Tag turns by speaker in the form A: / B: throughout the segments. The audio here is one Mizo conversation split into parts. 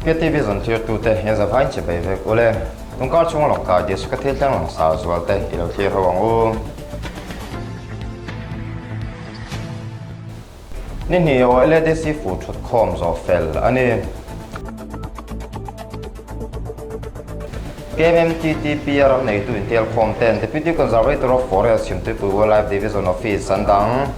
A: KTV zawn thirtute he zavain che bei vek ule. Tungkar chhunga Lawngtlai District a thil thleng langsar zual te i lo thlir ho ang u. Ni hnih aw LADC fu thut khawm zawh fel a ni. KMMTTP a ram neitu intel khawm ten Deputy Conservator of Forest Chhimtuipui Wildlife Division Office an dang.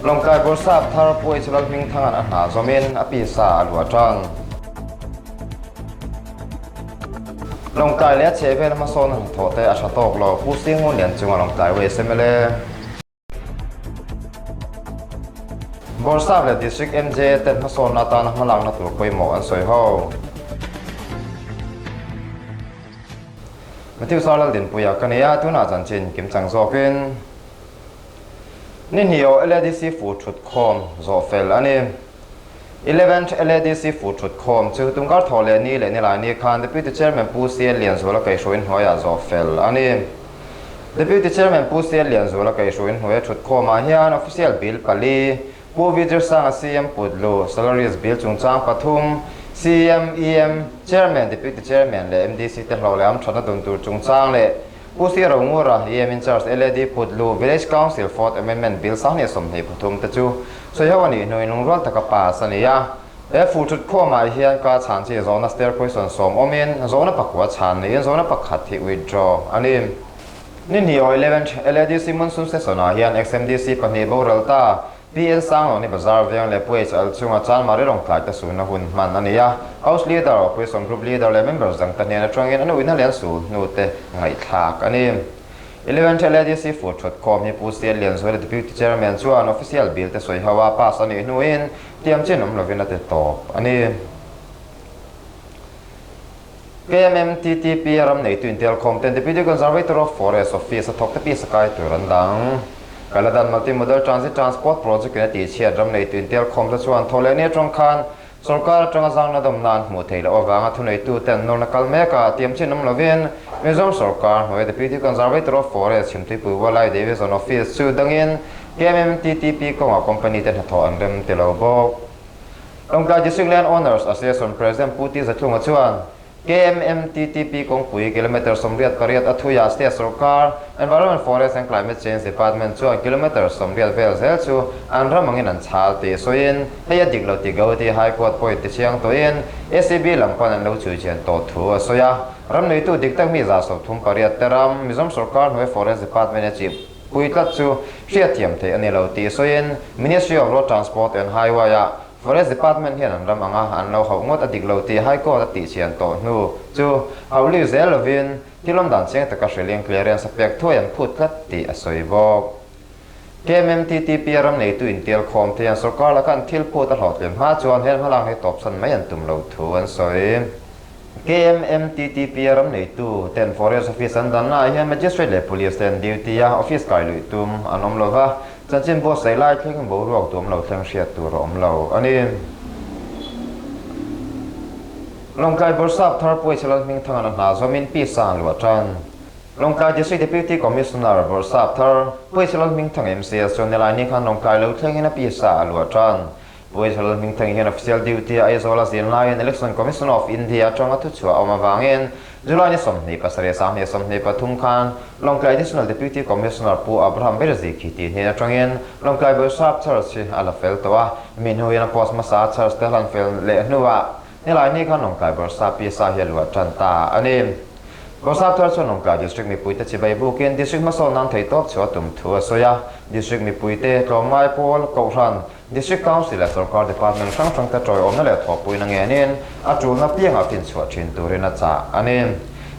A: Lawngtlai Bawrhsap thar Pu H Lalhmingthanga'n a hna zawmin a pisa a luah tan. Lawngtlai leh a chhehvel hmasawn a hnathawh te a tha tawk lo, Pu Singhmun Lian chunga Lawngtlai West mla. Bawrhsap leh District MJA ten hmasawnna atana hmalakna tur pawimawh an sawi ho. Matthew Sarlaldinpuia ka nia, tunah chanchin kimchang zawkin. Ni hnih aw LADC fu thut khawm zawh fel a ni. Eleventh LADC fu thut khawm chu tumkar thawh leh ni leh nilai ni khan Deputy Chairman Pu CL Lianzuala kaihhruaiin hnuaiah zawh fel a ni. Deputy Chairman Pu CL Lianzuala kaihhruaiin hnuaia thut khawmah hian Official Bill pali, Pu Vijay Sanga CM Putlu, Salaries Bill chungchang pathum, CM, EM, Chairman, Deputy Chairman leh MDC te hlawh leh amthatna dun tur chungchang leh Pu C. Rongura, EM in charge LAD Putlu Village Council Fourth Amendment Bill 2023 te chu sawiho a nih hnuin lungrual taka pass a ni a. He fu thut khawmah hian ka chhan chi zawhna stair question sawm awmin zawhna pakua chhan niin zawhna pakhat hi withdraw a ni. Ni hnih aw 11th LADC Monsoon Session ah hian XMDC pahnih boral ta PN Sanglawni Bazar veng leh Pu HL chunga Chanmari Rawngtlai te sunna hun hman a ni a. House Leader, Opposition Group Leader leh members dang te hnen atangin an uina leh an sul hnu te ngaihthlak a ni. Eleventh LADC Food thut khawm hi Pu CL Lianzuala Deputy Chairman chuan Official Bill te sawi ho a pass a nih hnuin tiam chin awm lovin a ti tawp a ni. KMMTTP a ram neitu intelkhawm ten Deputy Conservator of Forest Office a thawk te pisa kai tur an dang. Kaladan Multi-Modal Transit Transport Project in a tihchhiat ram neitu intelkhawm te chuan thaw leh ni atang khan sorkar atanga zangna dawmna an hmuh theih loh avanga thuneitu ten nawrna kal mek a tiam chin awm lovin Mizoram sorkar hnuaia Deputy Conservator of Forest Chhimtuipui Wildlife Division Office chu dangin KMMTTP kawnga company te hnathawh an rem ti lo bawk. Lawngtlai District Land Owners Association President Pu Ti Zatlunga chuan KMMTTP kawngpui kilometre 88 a thuiah state sorkar Environment, Forest and Climate Change Department chuan kilometre 80 vel zel chu an ram angin an chhal tih sawiin hei a dik lo ti Gauhati High Court pawhin ti chiang tawhin ACB lam pawn an lo chhui chian tawh thu a sawi a. Ram neitu dik tak mi 38 te ram Mizoram sorkar hnuai Forest Department a chih Pui tlat chu hriatthiam theih a ni lo tih sawiin Ministry of Road Transport and Highway-ah Forest Department hian an ram anga an lo hauh ngawt a dik lo tih High Court a tihchhian tawh hnu chu hauh liu zel lovin thil awm dan chiang taka hrilhin clearance a pek thuai an phut tlat tih a sawi bawk. KMMTTP a ram neitu intial khawm te hian sorkar laka an thil phut a hlawhtlin hma chuan hel hmalak hi tawpsan mai an tum lo thu an sawi. KMMTTP a ram neitu ten Forest Office an danna ah hian Magistrate leh Police te an duty a, office kai luih tum an awm lova, chanchin buatsaih lai thleng boruak duam lo thleng hriat tur a awm lo a ni. Lawngtlai Bawrhsap thar Puaisa Lalhmingthanga'n a hna zawmin pisa an luah tan. Lawngtlai District Deputy Commissioner Bawrhsap thar Puaisa Lalhmingthanga MCS chuan Nilaini khan Lawngtlai lo thlengin a pisa a luah tan. Puaisa Lalhmingthang hian official duty a Aizawl a zin laiin Election Commission of India atanga thuchhuah a awm avangin July ni 27 2023 khan Lawngtlai Additional Deputy Commissioner Pu Abraham Berzi khi tih hnen atangin Lawngtlai Bawihsap Church hi a la fel tawh a, mi hnuin a post hmasa a Church te hlan fel leh hnuah Nilai ni khan Lawngtlai Bawihsap pisa hi a luah tan ta a ni. Bawihsap thar chuan Lawngtlai District mipuite chibai bukin District hmasawn nan theihtawp chhuah a tum thu a sawi a, District mipuite tlawmngai pawl, Kohhran, District Council leh sorkar department hrang hrangte tawiawmna leh thawhpuina ngenin a tulna piangah finchhuah thin turin a chah a ni.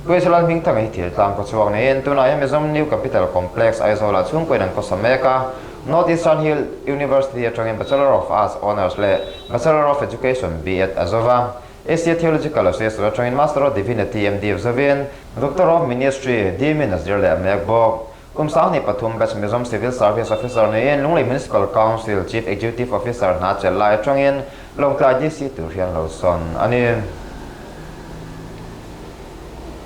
A: Puisalal Hmingthanga hi thil tlang khaw chhuak niin tunah hian Mizoram New Capital Complex Aizawlah chhungkawiin an khawsa mek a, North Eastern Hill University atangin Bachelor of Arts Honours leh Bachelor of Education B.Ed a zo va, Asia Theological Association atangin Master of Divinity MD zovin Doctor of Ministry D-Min a zir leh mek bawk. Kum 23 batch Mizoram Civil Service Officer niin Lunglei Municipal Council Chief Executive Officer hna chelh lai atangin Lawngtlai DC tur hian lo sawn a ni.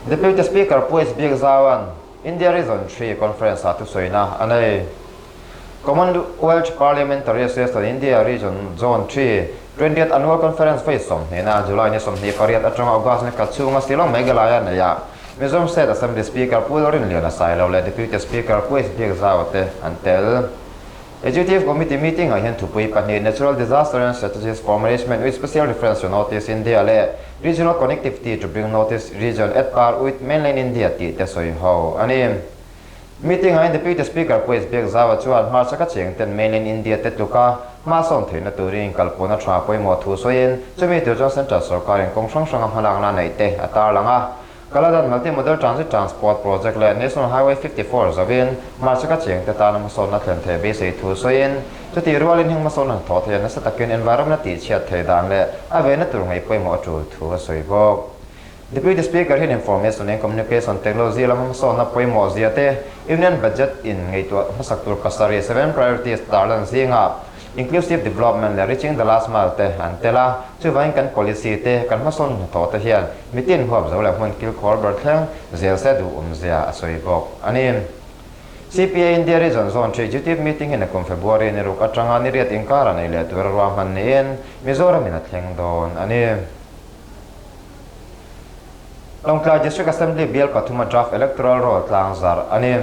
A: Deputy Speaker Pu HB Zauan India Region Three Conference ah thusawina a nei. Commonwealth Parliamentary Association India Region Zone ii Twentieth Annual Conference vawi sawmhnihna July ni 28 atanga August ni khat chhunga Shillong Meghalaya neihah Mizoram State Assembly Speaker Pu Lalrinliana Sailo leh Deputy Speaker Pu H Biakzaua te an tel. Executive Committee meeting ah hian thupui pahnih Natural Disaster and Strategies for Management with Special Reference to North East India leh Regional Connectivity to Bring North East Region at Par with Mainland India tih te sawi ho a ni. Meeting ah hian Deputy Speaker Pu H Biakzaua chuan hmarchaka cheng ten Mainland India te tluka hma sawn theihna turin kalpawhna tha pawimawh thu sawiin chumi tur chuan Central sorkarin kawng hrang hranga hmalakna neih te a tarlang a. Kaladan Multi-Modal Transit Transport Project leh National Highway 54 zavin hmarchaka cheng te tana hmasawnna thlen theih beisei thu sawiin chutih rualin heng hmasawnna hnathawh theih nasa takin environment a tihchhiat theih dan leh a vehna tur ngaih pawimawh a tul thu a sawi bawk. Deputy Speaker hian Information and Communication Technology lama hmasawnna pawimawh zia te, Union Budget in ngaihtuah hmasak tur pasarih seven priorities tarlan zingah Inclusive Development leh Reaching the Last Mile te an tel a, chuvangin kan policy te, kan hmasawn hnathawh te hian mitin huap zo leh hmun kilkhawr ber thleng zel se duh awmzia a sawi bawk a ni. CPA India Region Zone ii Executive Meeting hi nakum February ni ruk atanga ni riat inkar a nei leh tura ruahman niin Mizoramin a thleng dawn a ni. Lawngtlai District Assembly bial pathuma draft electoral roll tlang zarh a ni.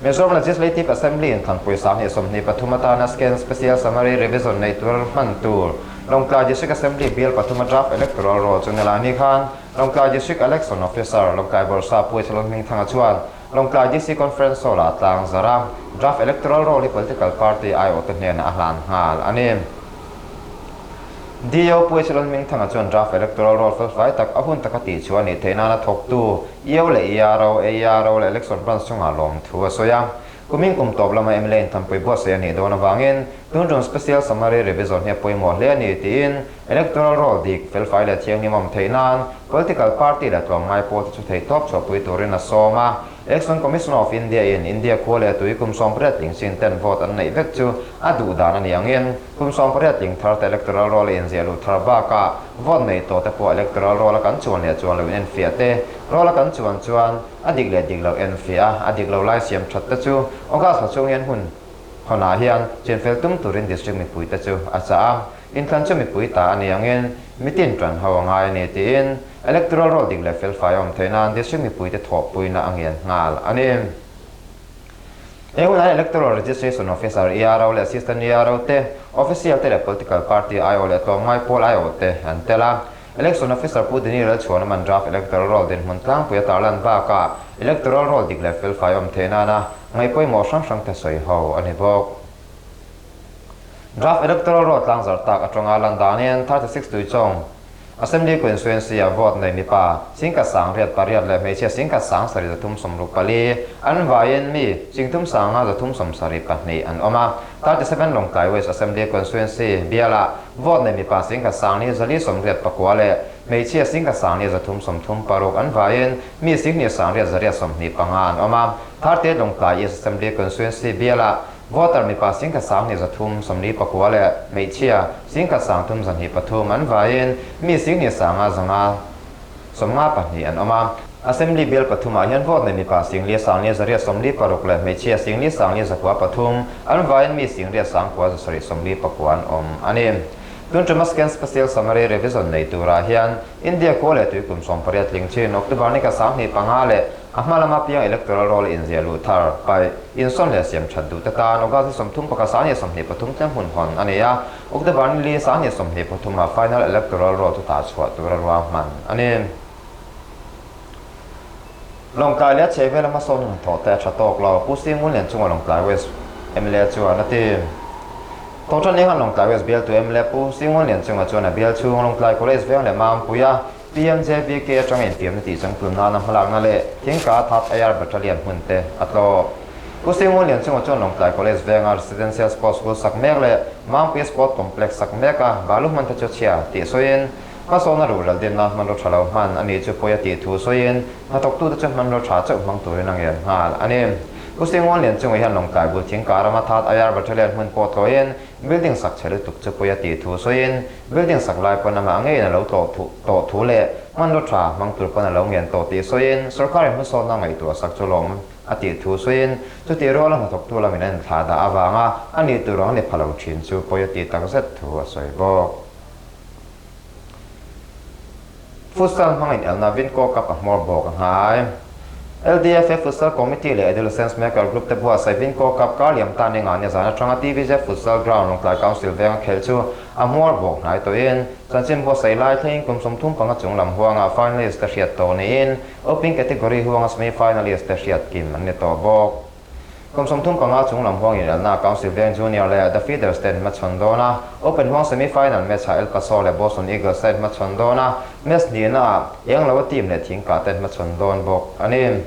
A: Mizoram Legislative Assembly in thlanpui 2023 atana scan special summary revision nei tur hman tur Lawngtlai District Assembly bial pathuma draft electoral roll chu nilai khan Lawngtlai District Election Officer Lawngtlai Bawrhsap Pu Lalhmingthanga chuan Lawngtlai DC Conference Hall-ah tlang zarh a, draft electoral roll hi political party aiawhte hnenah a hlan nghal a ni. DO Pu Lalhmingthanga chuan draft electoral roll felfai tak a hun taka tih chu a nih theih nana thawktu EO leh ERO, AERO leh Election Branch chungah lawm thu a sawi a. Kumin kum tawp lama mla in thampui buatsaih a nih dawn avangin tun tum Special Summary Revision hi a pawimawh hle a ni tiin electoral roll dik felfai leh thianghlim awm theih nan political party leh tlawmngai pawlte chu theihtawp chhuahpui turin a sawm a. Election Commission of India in India khua leh tui kum 18 tling chin ten vote an neih vek chu a duh dan a ni angin kum 18 tling thar te electoral roll a inziah luh thar bakah vote nei tawh te pawh electoral roll a kan chuan leh chuan lo in enfiah te roll a kan chuan chuan a dik leh dik lo enfiah a, a dik lo lai siam that te chu August thla chhung hian hun hawnah hian chenfel tum turin district mipui te chu a chah a, inthlan chu mipui ta a ni angin mitin tan ho a ngai a ni tiin electoral roll dik leh felfai a awm theih nan district mipui te thawhpuina a ngen nghal a ni. He hunah Electoral Registration Officer, ERO, leh Assistant ERO te, Official te leh Political Party aiawh leh tlawmngai pawl aiawh te an tel a. Election Officer Pu Dini Lalchhuana man draft electoral roll dinhmun tlangpui a tarlan bakah electoral roll dik leh felfai awm theih nana ngaih pawimawh hrang hrang te sawi ho a ni bawk. Draft electoral roll tlang zarh tak atanga lan danin 36 Tuichawng Assembly Constituency a vote nei mipa 10,108 leh hmeichhia 10,734 an vaiin mi 3,572 an awm a. 37 Lawngtlai West Assembly Constituency bialah vote nei mipa 10,489 leh hmeichhia 10,336 an vaiin mi 2,825 an awm a. 38 Lawngtlai East Assembly Constituency bialah Voter mipa 10,379 leh hmeichhia 10,323 an vaiin mi 2,552 an awm a. Assembly bial pathumah hian vote nei mipa 4,986 leh hmeichhia 4,903 an vaiin mi 9,779 an awm a ni. Tun tuma Scan Special Summary Revision nei turah hian India khua leh tui kum 18 tling chin October ni ka 25 leh a hma lama piang electoral roll inziah luh thar paih insawn leh siam that duh te tan August ni 31 2023 tlem hun hawn a ni a, October ni li 2023 ah final electoral roll chu tah chhuah tur a ruahman a ni. Lawngtlai leh a chhehvel lama sawn hnathawh te a tha tawk lo, Pu Sing Ngunlian chunga Lawngtlai West mla chuan a ti. Thawhtan ni khan Lawngtlai West bialtu mla Pu Sing Ngunlian chunga chuan a bial chhung Lawngtlai College veng leh Mampuia PMJVK atanga infiamna tih changtlun nana hmalakna leh Thingka Third IR Battalion hmun te a tlawh. Pu Sing Ngunlian chunga chuan Lawngtlai College venga Residential Sports School sak mek leh Mampuia Sport Complex sak meka balu hman te chu chhia tih sawiin hmasawnna ruhral dinna hmanraw tha lo hman a nih chu pawi a tih thu sawiin hnathawktute chu hmanraw tha chauh hmang turin a ngen nghal a ni. Pu Sing Ngunlian chunga hian Lawngtlai bul Thingka rama Third IR Battalion hmun pawh tlawiin building sak chhe lutuk chu pawi a tih thu sawiin building sak lai pawn amah ngeiin a lo tlawh tawh thu leh hmanraw tha hmang tur pawn a lo ngen tawh tih sawiin sorkarin hmasawnna ngaihtuah sak chu lawm a tih thu sawiin chutih ruala hnathawktu lamin an inthlah dah avanga a nih tur ang a ni pha lo thin chu pawi a tih takzet thu a sawi bawk. Futsal hmang inelna Vinco Cup a hmawr bawk a hnai. LDFA Futsal Committee leh Adolescents Maker Group te buatsaih Vinco Cup kar liam tan engah ni zan atanga TVZ Futsal Ground Lawngtlai Council venga khelh chu a hmawr bawk hnai tawhin chanchin buatsaih lai thlengin kum 35 chung lam huanga finalist te hriat tawh niin Open Category huanga semi finalist te hriat kim an ni tawh bawk. Kum 35 chung lam huang inelna Council Veng Junior leh The Feeders te an hmachhawn dawn a, Open huang semi final match ah El Paso leh Boston Eagles te an hmachhawn dawn a, match hnihna ah Englo team leh Thingkah te an hmachhawn dawn bawk a ni.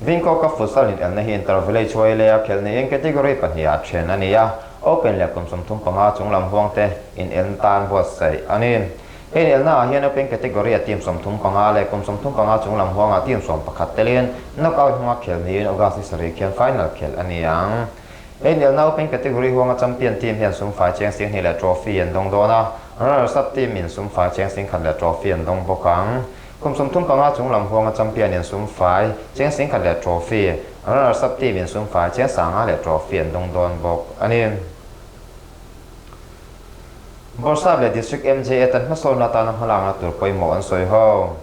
A: Vinco Cup Futsal inelna hi Inter Village Huailei a khelh niin category pahnih ah then a ni a, Open leh kum 35 chung lam huang te inelna tan buatsaih a ni. Hei inelna ah hian Open category a team 35 leh kum 35 chung lam huangah team 11 telin knockout hmanga khel niin August ni sarih khian final khelh a ni ang. Hei inelna Open category huanga champion team hian sumfai cheng 20,000 leh trophy an dawng dawn a, runners up team in sumfai cheng 10,000 leh trophy an dawng bawk ang. Kum 35 chung lam huanga champion in sumfai cheng 10,000 leh trophy, runners up team in sumfai cheng 5,000 leh trophy an dawng dawn bawk a ni. Bawrhsap leh District MJA tan hmasawnna atana hmalakna tur pawimawh an sawi ho.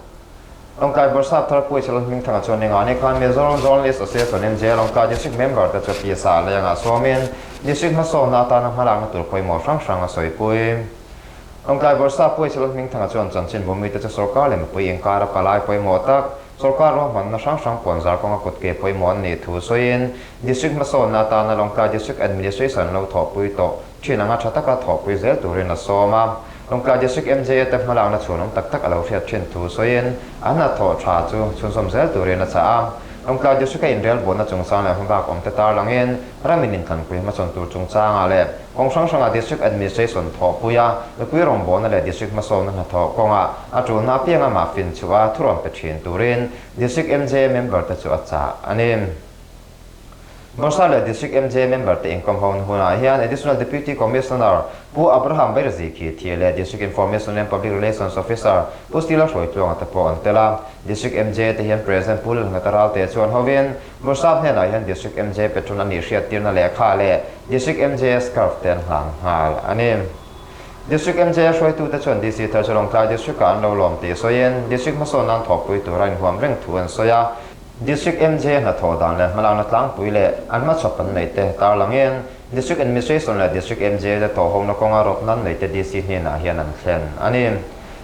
A: Lawngtlai Bawrhsap thar Pu Ichalon Hmingthanga chuan engah khan Mizoram Journalist Association MJA Lawngtlai District member te chu pisa lengah sawmin District hmasawnna atana hmalakna tur pawimawh hrang hrang a sawipui. Lawngtlai Bawrhsap Pu Ichalon Hmingthanga chuan chanchin bumite chu sorkar leh mipui inkar a palai pawimawh tak sorkar ruahmanna hrang hrang puanzar kawnga kutke pawimawh an nih thu sawiin District hmasawnna atana Lawngtlai District Administration lo thawhpui tawh Thin anga tha taka thawhpui zel turin a sawm a. Lawngtlai District MJA te hmalakna chhunawm tak tak a lo hriat thin thu sawiin an hna thawh tha chu chhunzawm zel turin a chah a. Lawngtlai District a inrelbuatna chungchang leh hmabak awm te tarlangin ramin inthlanpui hmachhawn tur chungchangah leh kawng hrang hranga District Administration thawhpui a, mipui rawngbawlna leh District hmasawnna hnathawh kawngah a tulna apianga mah fin chhuah a thurawn pe thin turin District MJA member te chu a chah a ni. Bawrhsap leh District MJ member te inkawm ho hunah hian Additional Deputy Commissioner Pu Abraham Bairzi khi thi leh District Information and Public Relations Officer Pu Stila Hruaitluanga te pawh an tel a. District MJ te hian President Pu Lalngata Ralte chuan hovin Bawrhsap hnenah hian District MJ patron a nih hriattirna lehkha leh District MJ scarf te an hlang nghal a ni. District MJ hruaitute chuan DC thar chu Lawngtlai District-ah an lo lawm tih sawiin District hmasawn nan thawhpui tura inhuam reng thu an sawi a. District MJ hnathawh dan leh hmalakna tlangpui leh an hmachhawp an neih te tarlangin District Administration leh District MJ te thawhhawmna kawnga rawtna an neih te DC hnenah hian an thlen a ni.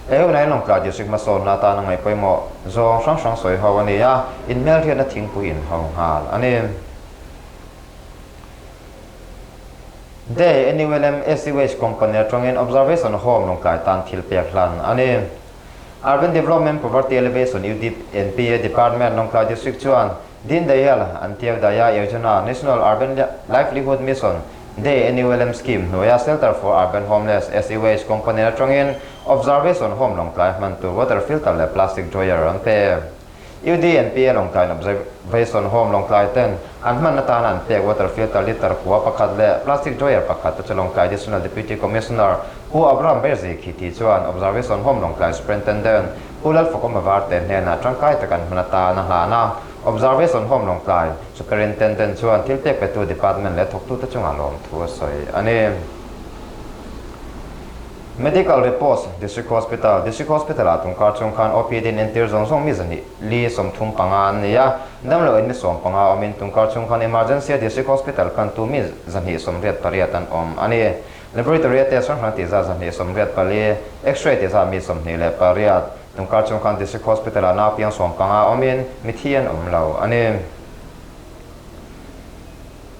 A: He hunah hian Lawngtlai District hmasawnna atana ngaih pawimawh zawng hrang hrang sawi ho a ni a, inhmelhriatna thingpui inho nghal a ni. Day, NULM, SUH Company atangin Observation Home Lawngtlai tan thil pek hlan a ni. Urban Development Poverty Alleviation UDNPA Department Lawngtlai District chuan Deen Dayal Antyodaya Yojana National Urban Livelihood Mission Day NULM Scheme hnuaia Shelter for Urban Homeless SUH Company atangin Observation Home Lawngtlai hman tur water filter leh plastic dryer an pe. UDNPA Lawngtlaiin Observation Home Lawngtlai ten an hman atana an pek water filter litre kua pakhat leh plastic dryer pakhat te chu Lawngtlai Additional Deputy Commissioner Pu Abraham Berzi Khiti chuan Observation Home Lawngtlai Superintendent Pu Lalfakawma Varte hnenah tangkai tak an hman atan a hlan a. Observation Home Lawngtlai Superintendent chuan thil pek petu department leh thawktute chungah lawmthu a sawi a ni. Medical Reports, District Hospital, District Hospital ah tungkar chung khan OPD in entir zawng zawng mi zahnih li 35 an nei a, damlo in mi 15 awmin tungkar chung khan Emergency a District Hospital pantu mi zahnih 88 an awm a ni. Laboratory a test hrang hrang tih zat zahnih 84, X-ray tih zat mi 28, tungkar chung khan District Hospital ah naupiang 15 awmin mithi an awm lo a ni.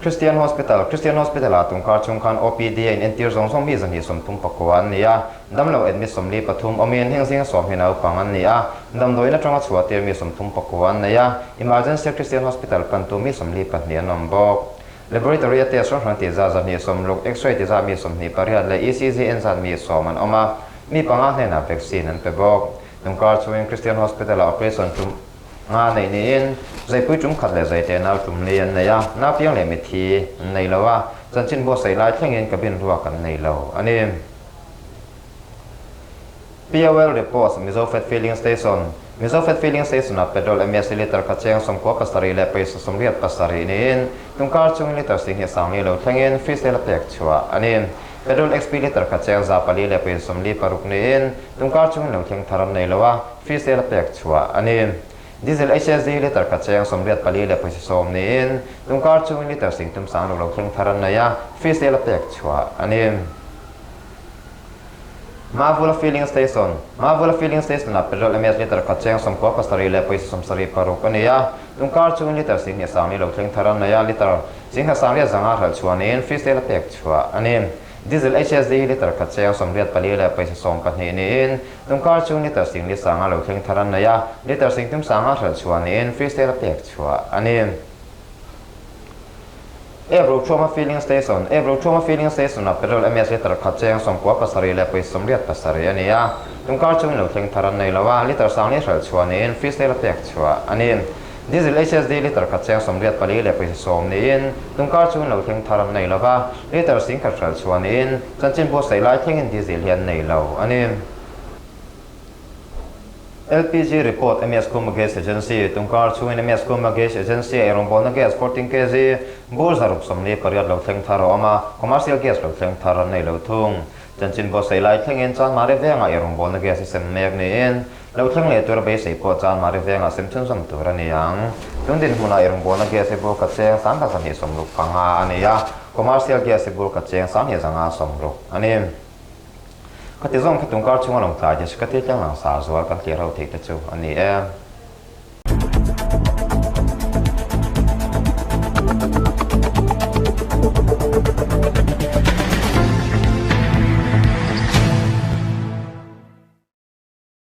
A: Christian Hospital, Christian Hospital ah tungkar chung khan OPD a in entir zawng zawng mi zahnih 39 an ni a, damlo admit 43 awmin heng zinga 10 hi naupang an ni a, damdawiin atanga chhuah tir mi 39 an nei a, Emergency Christian Hospital pantu mi 42 an awm bawk. Laboratory a test hrang hrang tih zat zahnih 60, X-ray tih zat mi 28 leh ECG en zat mi 10 an awm a, mi panga hnenah vaccine an pe bawk. Tungkar chungin Christian Hospital ah operation tum Nga neih niin zaipui tum khat leh zaite nau tum li an nei a, naupiang leh mithi an nei lo a, chanchin buatsaih lai thlengin cabin ruak an nei lo a ni. POL Reports Mizofed Filling Station Mizofed Filling Station-ah petrol MSC litre khat cheng 97 leh pawisa 87 niin tungkar chungin litre 20 sangli lo thlengin free sale a pek chhuah a ni. Petrol XP litre khat cheng 400 leh pawisa 46 niin tungkar chungin lo thleng thar an nei lo a, free sale a pek chhuah a ni. Diesel HSD litre khat cheng 84 leh pawisa 10 niin tungkar chungin litre 30 sang lo thleng thar an nei a, free sale a pek chhuah a ni. Mavula Filling Station, Mavula Filling Station-ah petrol MS litre khat cheng 97 leh pawisa 76 a ni a, tungkar chungin litre 20 sangli lo thleng thar an nei a, litre 10 sangriat zanga hralh chhuanin free sale a pek chhuah a ni. Diesel HSD hi litre khat cheng 84 leh pawisa 12 niin tungkar chungin litre 40 sanga lo thleng thar an nei a, litre 30 sanga hralh chhuanin free sale a pek chhuah a ni. Evrochhunga Filling Station, Evrochhunga Filling Station-ah petrol MS litre khat cheng 97 leh pawisa 87 a ni a. Tungkar chungin lo thleng thar an nei lo a, litre 40 hralh chhuah niin free sale a pek chhuah a ni. Diesel HSD litre khat cheng 84 leh pawisa 10 niin tungkar chungin lo thleng thar an nei lo va, litre 10,000 hralh chhuah niin chanchinbu saih lai thlengin diesel hi an nei lo a ni. LPG Report MS Kuma Gas Agency, Tungkar chhungin MS Kuma Gas Agency a eirawngbawlna gas 14 kg bur 148 lo thleng thar a awm a, commercial gas lo thleng thar an nei lo thung. Chanchin buatsaih lai thlengin Chanmari vengah eirawngbawlna gas a sem mek niin lo thleng leh tura beisei pawh Chanmari vengah sem chhunzawm tur a ni ang. Tun dinhmunah eirawngbawlna gas hi bur khat cheng 1265 a ni a, commercial gas hi bur khat cheng 2260 a ni. Khati zawng kha tungkar chhunga lawngtlai te chu ka thil tlang langsar zual kan tlir ho theih te chu a ni e.